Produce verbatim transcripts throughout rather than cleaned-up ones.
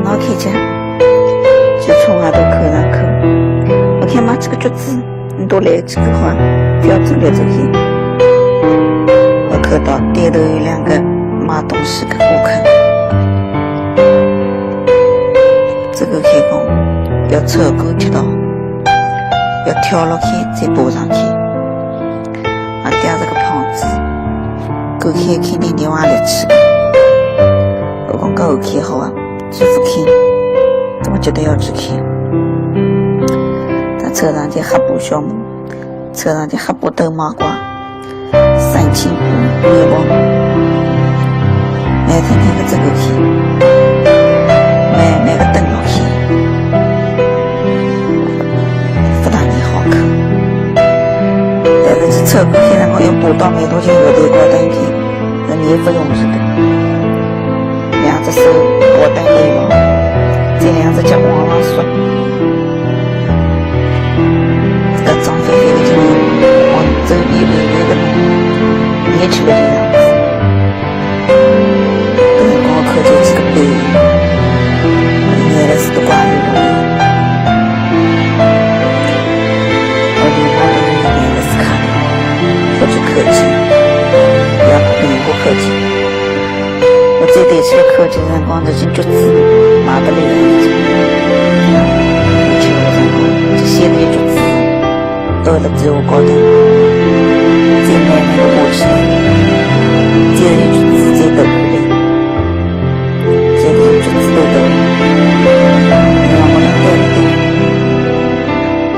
拿开吃，就从外头看上去。我看买几个橘子，你多来几个好啊，覅走来走去。我看到对头有两个卖东西个顾客，这个开工要凑够吃到，要跳落去再爬上去。 啊，带着个胖子，狗开肯定电话来吃。我讲狗开好啊，就是开，怎么觉得要去开？他车上的黑布小帽，车上的黑布兜马褂，三千布面包，买天天个这个去，买买个灯笼去。 不大你好看。但是去凑过去，然后又爬到蛮多钱后头高头去，人也不容易的。两只手爬到头上，这两只脚往上缩，搿种飞飞的经历，往周边微微的弄，也去了这样子。 搿辰光看见这个背影，眼泪水都挂流落来。我连忙都是眼泪水擦掉，不去看见，也不能不看见。我再抬起来看见辰光，已经橘子买得来了已经。我去的辰光，这些个橘子 倒了几下高头，再慢慢地爬起来，再一橘子再倒过来，再一橘子再倒过来，让我能带一点，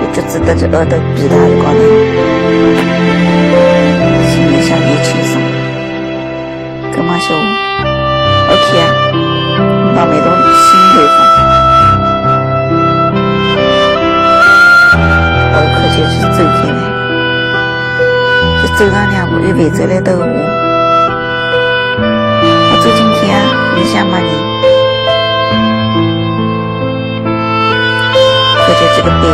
一橘子得着二的皮带的高头，心里向也轻松。 搿么说，OK啊，倒霉到心头上。我看见是走开了，就走上两步，又回转来等我。我走进去啊，里向没人。看见这个背影，